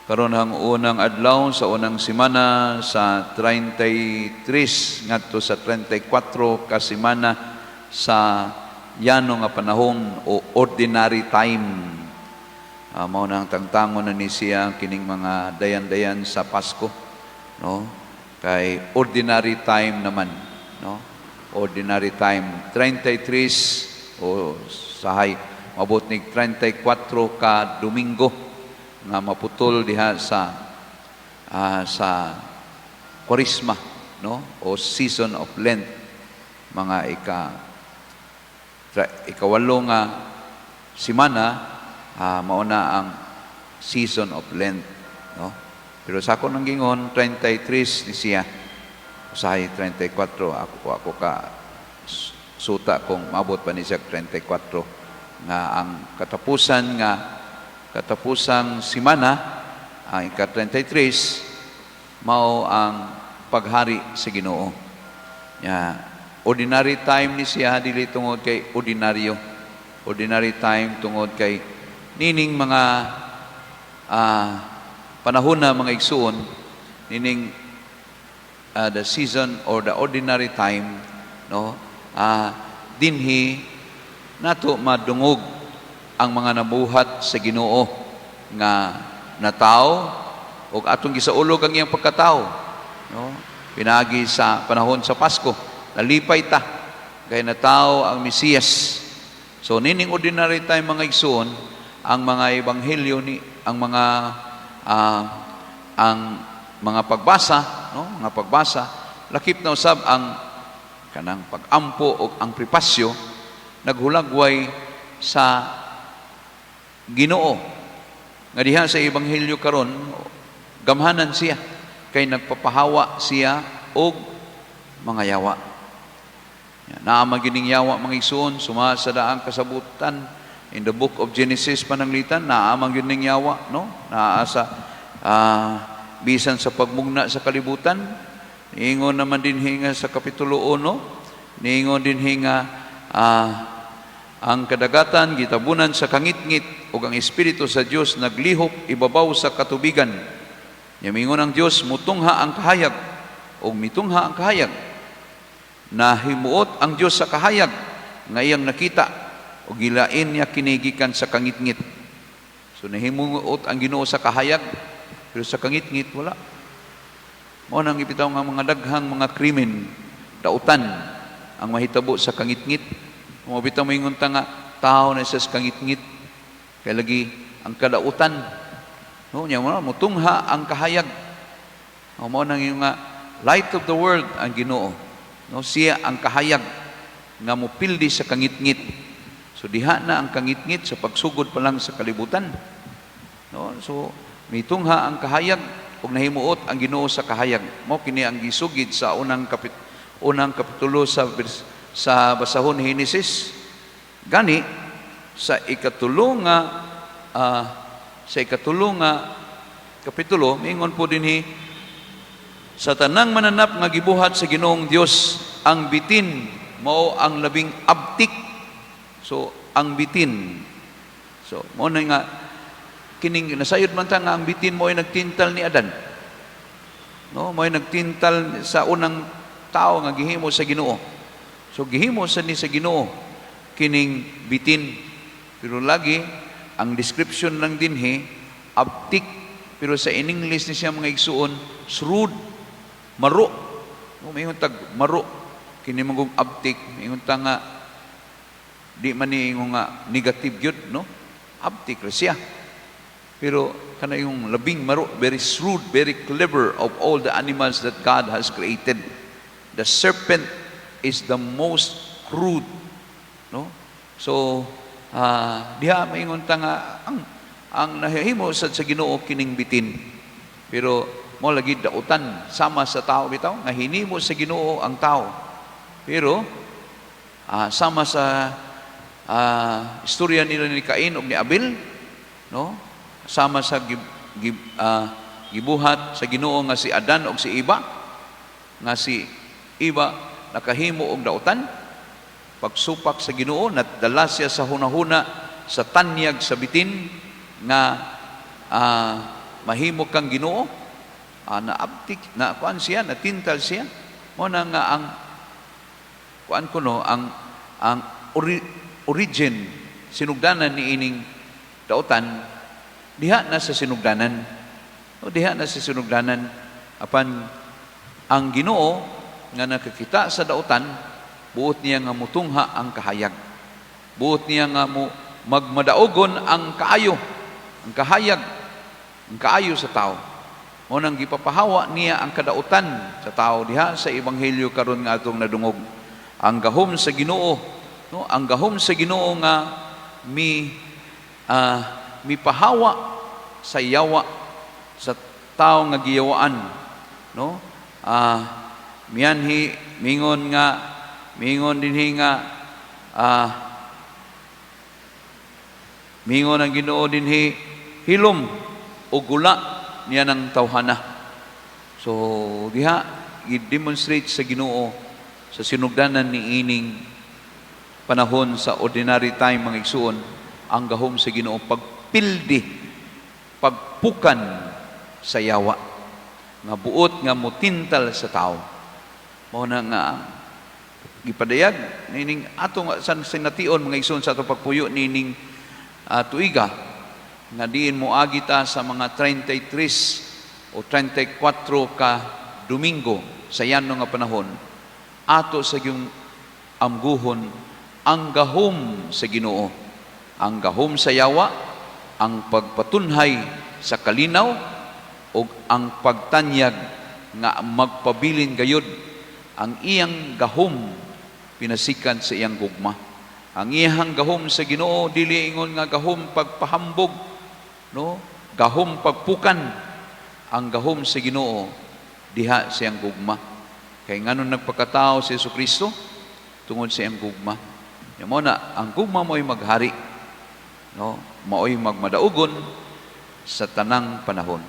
Karon ang unang adlaw sa unang semana sa 33 ngadto sa 34 ka semana sa yano nga panahon o ordinary time. Mao na ang tangtangon na ni siya kining mga dayan-dayan sa Pasko, no? Kay ordinary time naman, no? Ordinary time 33 o sahay mabot nig 34 ka Domingo nga maputol diha sa Kwaresma, no, o season of Lent, mga ikawalo nga semana, mao na ang season of Lent, no? Pero sa ako nang gingon, 33 ni siya, usahay 34. Ako ka suta kung maabot pa ni siya 34 nga ang katapusan nga katapusang semana, ang ika-33, mao ang paghari sa Ginoo. Ya, ordinary time ni siya dili tungod kay ordinaryo. Ordinary time tungod kay nining mga panahon na, mga igsuon, nining the season or the ordinary time, no, dinhi nato madungog ang mga nabuhat sa Ginoo nga natao ug atong gisaulog ang iyang pagkatao, no, pinagi sa panahon sa Pasko. Nalipay ta kay natao ang Mesiyas. So nining ordinary time, mga igsuon, ang mga ebanghelyo ni ang mga pagbasa, no, mga pagbasa, lakip na usab ang kanang pagampo o ang prepasyo, naghulagway sa Ginoo nga diha sa ebanghelyo karon gamhanan siya kay nagpapahawa siya og mga yawa. Naa man gining yawa, mga igsoon, suma sa daang kasabutan. In the book of Genesis, pananglitan naa man gining yawa, no? Naa sa bisan sa pagmugna sa kalibutan. Niingon naman din hinga sa kapitulo 1, niingon din hinga ang kadagatan gitabunan sa kangitngit ug ang espiritu sa Dios naglihok ibabaw sa katubigan. Nya mingon ang Dios, "Mutungha ang kahayag," ug mitungha ang kahayag. Nahimuot ang Dios sa kahayag nga iyang nakita ug gilain niya kini gikan sa kangitngit. So nahimuot ang Ginoo sa kahayag, pero sa kangitngit wala. Mao nang ibitaw nga mga daghang mga krimen, dautan ang mahitabo sa kangitngit. Mao bitaw moingon ta nga tao na siya sa kangitngit kay lagi ang kadautan, no? Nya mo mutungha ang kahayag. O mao nang yung nga light of the world ang Ginoo, no? Siya ang kahayag nga mupildi sa kangitngit. So diha na ang kangitngit sa pagsugod pa lang sa kalibutan, no? So mitungha ang kahayag ug nahimuot ang Ginoo sa kahayag. Mao kini ang gisugid sa unang kapitulo sa basahon ni Genesis. Gani sa ikatulo nga kapitulo, mingon po dinhi, sa tanang mananap nga gibuhat sa Ginoong Dios, ang bitin mao ang labing abtik. So ang bitin, so mao na nga kining nasayod man ta nga ang bitin mo ay nagtintal ni Adan, no? Mo ay nagtintal sa unang tao nga gihimo sa Ginoo. So gihimo sa ni sa Ginoo kining bitin, pero lagi ang description lang dinhi abtik, pero sa in English ni siya, mga igsuon, shrewd, maro, no? Maingon tag maro kini mangong abtik, maingon ta nga di man ni ingon nga negative gyud, no? Abtik ra siya, pero kana yung labing maro, very shrewd, very clever of all the animals that God has created. The serpent is the most crude, no? So diha maingon ta nga ang nahimo sa Ginoo kining bitin, pero mo lagi dautan sama sa tao bitaw nga hinimo sa Ginoo ang tao. Pero sama sa istorya nila ni Cain ug ni Abel, no, sama sa gibuhat sa Ginoo nga si Adan ug si Eva, nga si Eva nakahimo og dautan, pagsupak sa Ginoo nadala siya sa hunahuna sa tanyag sa bitin nga Mahimo kang Ginoo. Naabtik na kuan siya, natintal siya. Mo na nga ang kuan kuno ang origin, sinugdanan ni ining dautan, diha na sa sinugdanan. O diha na sa sinugdanan, apan ang Ginoo nga nakakita sa dautan, buot niya nga mutungha ang kahayag. Buot niya nga mo magmadaogon ang kaayo, ang kahayag, ang kaayo sa tao. Mo nang gipapahawa niya ang kadautan sa tao diha sa ebanghelyo karon nga atong nadungog. Ang gahom sa Ginoo, no? Ang gahom sa Ginoo nga mipahawa sa yawa, sa tao nga giyawaan, no? Mianhi, mingon dinhi nga mingon ang Ginoo dinhi, "Hilom o gula niya ng tawhana." So diha i-demonstrate sa Ginoo sa sinugdanan ni ining panahon sa ordinary time, mga igsuon, ang gahom sa Ginoo pagpildi, pagpukan sa yawa nga buot nga mutintal sa tao. Mao na nga gipadayag nining atong san sination, mga igsuon, sa atong pagpuyo nining tuiga nga diin moagi ta sa mga 33 o 34 ka Domingo sa yano nga panahon, ato sa yung amguhon ang gahom sa Ginoo, ang gahom sa yawa, ang pagpatunhay sa kalinaw ug ang pagtanyag nga magpabilin gayud ang iyang gahom pinasikan sa iyang gugma. Ang iyang gahom sa Ginoo dili ingon nga gahom pagpahambog, no? Gahom pagpukan. Ang gahom sa Ginoo diha sa iyang gugma. Kay nganon nagpakatao si Jesu Kristo? Tungod sa iyang gugma. Nya mo na ang gugma mo'y maghari, no? Mao'y magmadaugon sa tanang panahon.